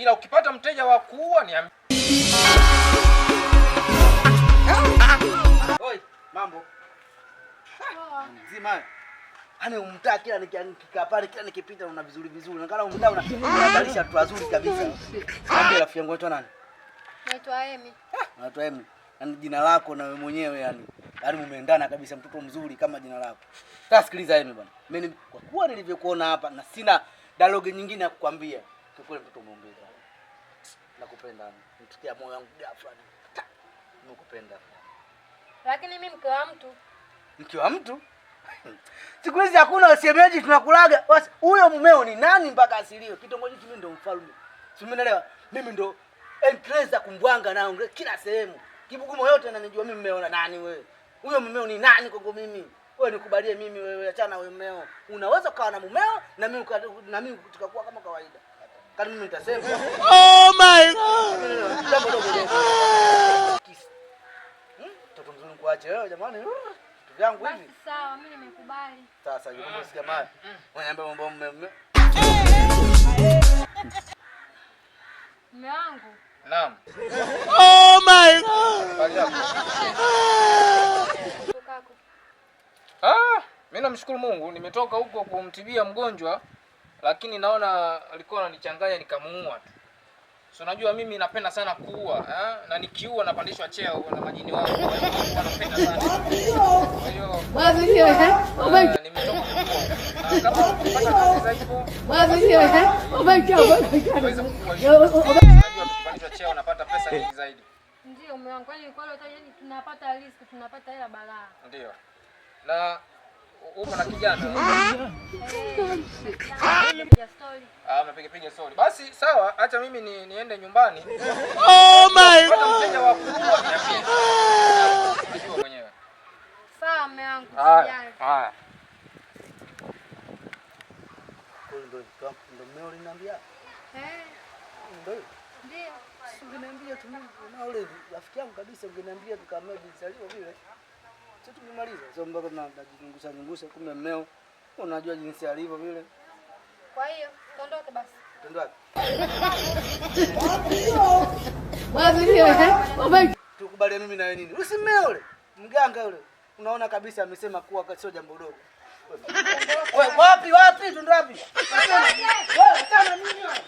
Ila ukipata mteja wa kuua niambie. Oi, mambo. Mzima. Yaani umtaa kila nikikaa pale kila nikipita una vizuri vizuri. Nakala umtaa unazalisha watu wazuri kabisa. Niambie rafiki yangu unaitwa nani? Naitwa Emi. Unaitwa Emi. Yaani jina lako na wewe mwenyewe yani. Yaani mumeendana kabisa, mtoto mzuri kama jina lako. Sasa sikiliza Emi bwana. Mimi kwa kuwa nilivyokuona hapa na sina dialogue nyingine ya kukwambia. Kwa kweli mtoto umeumbika. Nakupenda. Nitikia moyo wangu ghafla. Nakupenda. Lakini mimi mke wa mtu. Mke wa mtu? Siku hizi hakuna wasemeji tunakulaga. Huyo mumeo ni nani mpaka asiliwe? Kitongoji mimi ndo mfalme. Si umeelewa? Mimi ndo empresa kumbwanga nao kila sehemu. Kibugumo yote ananijua mimi mmeo na nani wewe? Huyo mumeo ni nani kwangu mimi? Wewe nikubalie mimi wewe, achana wewe mmeo. Unaweza ukawa na mumeo na mimi na mimi tukakuwa kama kawaida. Kama mimi nitasema. Oh my God. Jambo dogo dogo. Mtoto mzuri nikuache wewe jamani. Vitu vyangu hivi. Basi sawa, mimi nimekubali. Sasa yuko msikia mali. Unaniambia mambo mume. Mume wangu. Naam. Oh my God. Habari yako? Tukako. Ah, mimi namshukuru Mungu nimetoka huko kumtibia mgonjwa, lakini naona alikuwa ananichanganya nikamuua tu. So unajua mimi napenda sana kuua, eh? Na nikiua napandishwa cheo na majini wangu. Kwa hiyo napenda sana. Kwa hiyo nimetoka kuua. Na kama ukipata kazi za hivyo unaweza kuua hivyo. Unajua tukipandishwa cheo napata pesa nyingi zaidi. Ndio mume wangu, kwani kwa leo yani tunapata riziki, tunapata hela balaa. Ndio. Na upo na kijana? Piga story. Ah, mnapiga piga story. Basi sawa, acha mimi niende nyumbani. Oh my Pata God. mteja wa kuua niambie. Unajua mwenyewe. Sawa mume wangu, Haya. usijali. Haya. Kwa hiyo ndo mmeo uliniambia? Eh, Ndio. ndio. Ungeniambia tu mimi na ule rafiki yangu kabisa, ungeniambia tukamea jinsi alivyo vile. Sio tumemaliza. Sio mpaka tunajizungusha zungusha, kumbe mmeo unajua jinsi alivyo vile. Kwa hiyo tuondoke basi. Twende wapi? Tukubalie mimi na wewe nini? Usi mmeo yule. Mganga yule. Unaona kabisa amesema kuwa sio jambo dogo. Wewe wapi wapi? Twende wapi? Wewe achana mimi wewe.